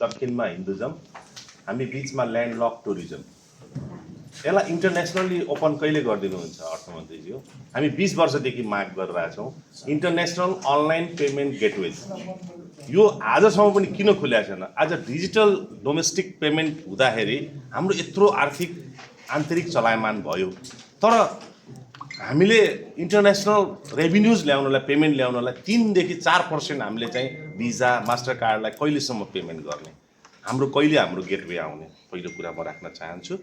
दक्षिणमा हिन्दुजम, हामी बिचमा ल्यान्डलक टुरिज्म। यसलाई इन्टरनेसनली ओपन कहिले गरिदिनुहुन्छ अर्थमन्त्रीज्यू? हामी 20 वर्षदेखि माग गरिरहेका छौँ इन्टरनेसनल अनलाइन पेमेन्ट गेटवेज। यो आजसम्म पनि किन खुलेको छैन? आज डिजिटल डोमेस्टिक पेमेन्ट हुँदाखेरि हाम्रो यत्रो आर्थिक आन्तरिक चलायमान भयो, तर हामीले इन्टरनेसनल रेभिन्युज ल्याउनलाई, पेमेन्ट ल्याउनलाई 3 देखि 4% हामीले चाहिँ भिजा मास्टर कार्डलाई कहिलेसम्म पेमेन्ट गर्ने? हाम्रो कहिले हाम्रो गेटवे आउने? पहिलो कुरा म राख्न चाहन्छु।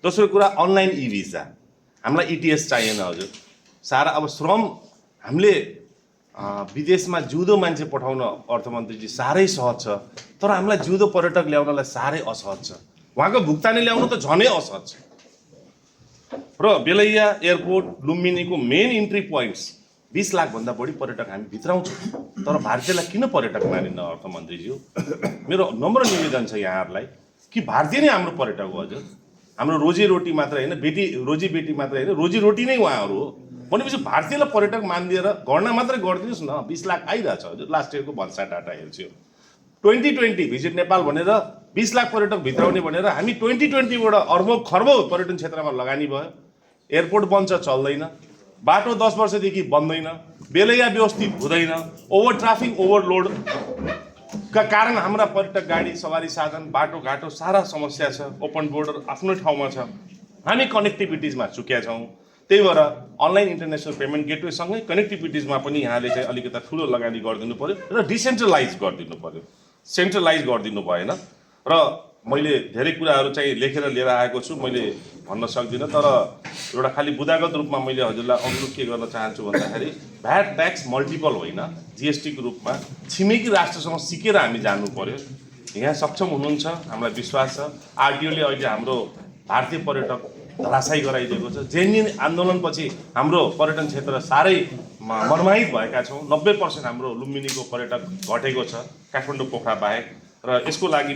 दोस्रो कुरा अनलाइन ई भिजा, हामीलाई इटिएस चाहिएन हजुर। सारा अब श्रम हामीले विदेशमा जिउँदो मान्छे पठाउन अर्थमन्त्रीजी साह्रै सहज छ, तर हामीलाई जिउँदो पर्यटक ल्याउनलाई साह्रै असहज छ। उहाँको भुक्तानी ल्याउनु त झनै असहज छ। र Belaiya airport लुम्बिनीको main entry points 20 लाखभन्दा बढी पर्यटक हामी भित्राउँछौँ, तर भारतीयलाई किन पर्यटक मानिन्न अर्थमन्त्रीज्यू? मेरो नम्र निवेदन छ यहाँहरूलाई कि भारतीय नै हाम्रो पर्यटक हो हजुर। हाम्रो रोजीरोटी मात्र होइन, रोजी बेटी मात्र होइन, रोजीरोटी नै उहाँहरू हो भनेपछि भारतीयलाई पर्यटक मानिदिएर गणना मात्रै गरिदिनुहोस् न। 20 लाख आइरहेछ हजुर, लास्ट इयरको भन्सा डाटा हेर्छु। 2020 भिजिट नेपाल भनेर 20 लाख पर्यटक भित्राउने भनेर हामी 2020बाट अर्बौं खर्बौं पर्यटन क्षेत्रमा लगानी भयो। एयरपोर्ट बन्छ, चल्दैन। बाटो 10 वर्षदेखि बन्दैन। बेलैया व्यवस्थित हुँदैन। ओभर ट्राफिक, ओभरलोड का कारण हाम्रा पर्यटक गाडी सवारी साधन, बाटोघाटो सारा समस्या छ। ओपन बोर्डर आफ्नो ठाउँमा छ, हामी कनेक्टिभिटिजमा चुक्या छौँ। त्यही भएर अनलाइन इन्टरनेसनल पेमेन्ट गेटवेसँगै कनेक्टिभिटिजमा पनि यहाँले चाहिँ अलिकति ठुलो लगानी गरिदिनु पर्यो र डिसेन्ट्रलाइज गरिदिनु पर्यो, सेन्ट्रलाइज गरिदिनु भएन। र मैले धेरै कुराहरू चाहिँ लेखेर लिएर आएको छु, मैले भन्न सक्दिनँ, तर एउटा खालि बुदागत रूपमा मैले हजुरलाई अनुरोध के गर्न चाहन्छु भन्दाखेरि भ्याट ट्याक्स मल्टिपल होइन, जिएसटीको रूपमा छिमेकी राष्ट्रसँग सिकेर हामी जानु पर्यो। यहाँ सक्षम हुनुहुन्छ, हामीलाई विश्वास छ। आरटिओले अहिले हाम्रो भारतीय पर्यटक धराशायी गराइदिएको छ। जेन्युन आन्दोलनपछि हाम्रो पर्यटन क्षेत्र साह्रै मर्माहित भएका छौँ। 90% हाम्रो लुम्बिनीको पर्यटक घटेको छ, काठमाडौँ पोखरा बाहेक। र यसको लागि